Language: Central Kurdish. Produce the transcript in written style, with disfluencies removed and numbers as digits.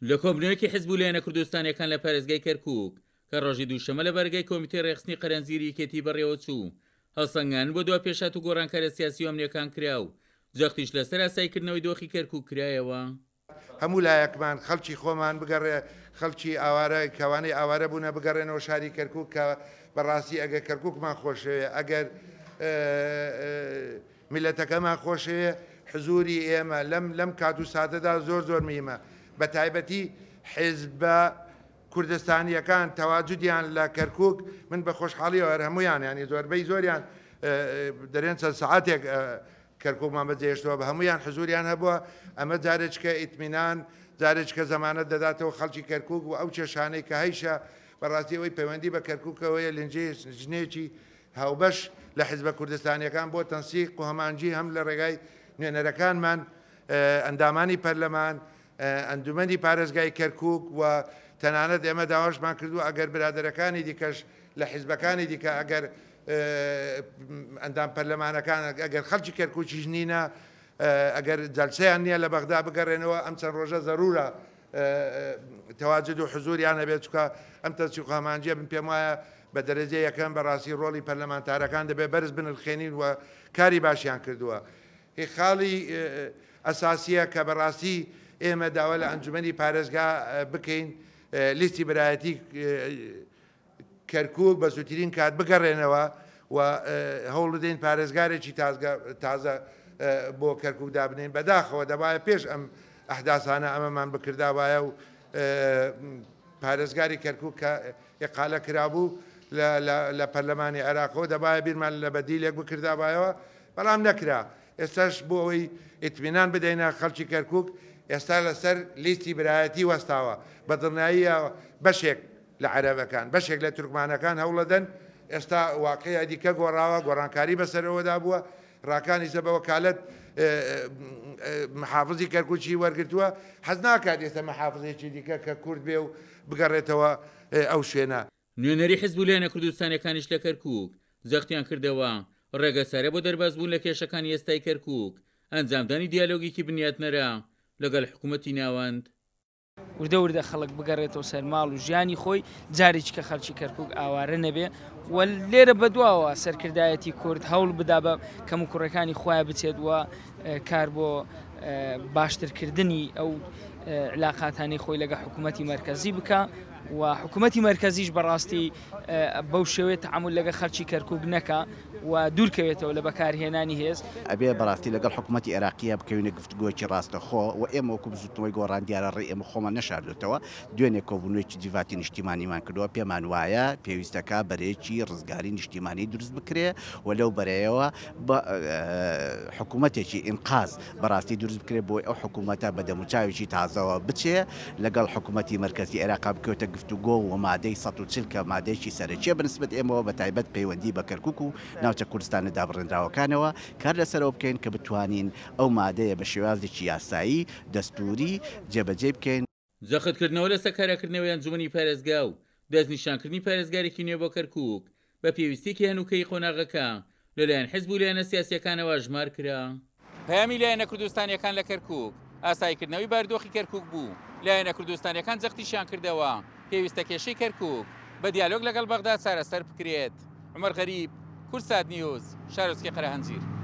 لە کۆبوونەوەیەکی حزب و لایەنە کوردستانییەکان لە پارێزگای کەرکووک کە ڕۆژی دووشەممە لە بارەگای کۆمیتەی ڕێکخستنی قەرەنجیری یەکێتی بەڕێوەچوو، هەڵسەنگاندن بۆ دوا پێشهات و گۆڕانکارییە سیاسی و ئەمنییەکان کرا و جەختیش لەسەر ئاساییکردنەوەی دۆخی کەرکووک کرایەوە. هەموو لایەکمان خەڵکی خۆمان بگەڕێ خەڵکی ئاوارە کەوانەی ئاوارە بوونە بگەڕێنەوە شاری کەرکوک کە بەڕاستی ئەگەر کەرکوکمان خۆشەوێ ئەگەر میلەتەکەمان خۆشەوێ حزوری ئێمە لەم لەم کات و ساتەدا زۆر زۆر مهمە بە تایبەتی حیزبە کوردستانیەکان تەواجودیان لە کەرکوک من بە خۆشحاڵیەوە هەر هەمویان ینی زۆربەی زۆریان دەرێن چەند سەعاتێک کەرکوکمان بەجێهێشتووە بە هەموویان حزوریان هەبووە، ئەمە جارێکە ئیتمینان، جارێکە زەمانەت دەداتەوە خەڵکی کەرکوک و ئەو کێشانەی کە هەیشە، بەڕاستی ئەوەی پەیوەندی بە کەرکوکەوەیە لنجێکی هاوبەش لە حزبە کوردستانیەکان بۆ تەنسیق و هەمانگی هەم لە ڕێگای نوێنەرەکانمان ئەندامانی پەرلەمان، ئەنجومەنی پارێزگای کەرکوک و تەنانەت ئێمە داواشمان کردووە ئەگەر برادەرەکانی دیکەش لە حیزبەکانی دیکە ئەگەر ئەندام پەرلەمانەکان ئەگەر خەڵکی کەرکوکیش نینە ئەگەر جەلسەیان نییە لە بەغدا بگەڕێنەوە ئەم چەند ڕۆژە زەرورە تەواجد و حزوریان هەبێت چکە ئەم تەنسیق و هەمانگیە من پێم وایە بە دەرەجە یەکەم بەڕاستی ڕۆڵی پەرلەمانتارەکان دەبێت بەرز بنرخێنین و کاری باشیان کردووە هی خاڵی ئەساسیە کە بەڕاستی ئێمە داوا لە ئەنجومەنی پارێزگا بکەین لیستی برایەتی کەرکوک بە زووترین کات بگەڕێنەوە و هەوڵ بدەین پارێزگارێکی تازە بۆ کەرکوک دابنێین بەداخەوە دەبایە پێش ئەم ئەحداسانە ئەمەمان بکردابایە و پارێزگاری کەرکوک کە ئقالە کرابوو لە پەرلەمانی عێراقەوە دەبایە بیرمان لە بەدیلێک بکردابایەوە بەڵام نەکرا، ئێستاش بۆ ئەوەی ئیتمینان بدەینە خەڵکی کەرکوک، ئێستا لەسەر لیستی برایەتی وەستاوە، بە دڵنیاییەوە بەشێک لە عەرەبەکان، بەشێک لە تورکمانەکان هەوڵەدەن، ئێستا واقیعی دیکە گۆڕاوە، گۆڕانکاری بەسەر ئەوەدا بووە، ڕاکان ئیسە بە وەکالەت محافزی کەرکوکی وەرگرتووە، حەز ناکات ئێستا محافزێکی دیکە کە کورد بێ و بگەڕێتەوە ئەو شوێنە. نوێنەری حزب و لایەنە کوردستانیەکانیش لە کەرکوک جەختیان کردەوە، ڕێگەچارە بۆ دەربازبوون لە کێشەکانی ئێستای کەرکوک، ئەنجامدانی دیالۆگێکی بنیاتنەرە لەگەڵ حکومەتی ناوەند. وردە وردە خەڵک بگەڕێتەوە سەر ماڵ و ژیانی خۆی، جارێکی کە خەڵکی کەرکوک ئاوارە نەبێ و لێرە بەدواوە سەرکردایەتی کورد هەوڵ بدا بە کەموکوڕیەکانی خۆیان بچێت و کار بۆ باشترکردنی ئەو علاقاتانەی خۆی لەگە حکوومەتی مەرکەزی بکە و حکوومەتی مەرکەزیش بەڕاستی بەو شێوەیە تەعامول لەگە خەلکی کەرکوک نەکا و دوورکەوێتەوە لە بەکارهێنانی هێز. ئەبێ بەڕاستی لەگەڵ حکوومەتی ئێراقییە بکەوینە گفتوگۆیەکی ڕاستەخۆ و ئێمە وەکوو بزووتنەوەی گۆڕان دیارە ڕێی ئێمە خۆمان نەشاردۆتەوە، دوێنێ کۆبوونەوەیەکی جڤاتی نیشتیمانیمان کردووە، پێمان وایە پێویستەکا بەرەیەکی ڕزگاری نیشتیمانی دروست بکرێ و لەو بەرەیەوە حکوومەتێکی ئینقاز بەڕاستی دروست بکرێت بۆی ئەو حکوومەتە بە دەموچاوێکی تازەوە بچێ لەگەڵ حکوومەتی مەرکەزی عێراقا بکەوێتە گفتوگۆ و مادەی 140 کە مادەیەکی سەرەکیە بە نسبەت ئێمەوە بە تایبەت پەیوەندی بە کەرکوک و ناوچە کوردستانە دابڕێنراوەکانەوە کار لەسەرەوە بکەین کە بتوانین ئەو مادەیە بە شێوازێکی یاسایی دەستووری جێبەجێی بکەین. جەختکردنەوە لەسەر کاراکردنەوەی ئەنجومەنی پارێزگا و دەستنیشانکردنی پارێزگارێکی نوێ بۆ کەرکوک بە پێویستییەکی هەنووکەیی قۆناغەکە لەلایەن حزب و لایەنە سیاسییەکانەوە ئەژمار کرا. پەیامی لایەنە کوردستانییەکان لە کەرکوک، ئاساییکردنەوەی بارودۆخی کەرکوک بوو، لایەنە کوردستانییەکان جەختیشیان کردەوە، پێویستە کێشەی کەرکوک بە دیالۆگ لەگەڵ بەغدا چارەسەر بکرێت. عومەر غەریب، کوردسات نیوز، شارۆچکەی قەرەهەنجیر.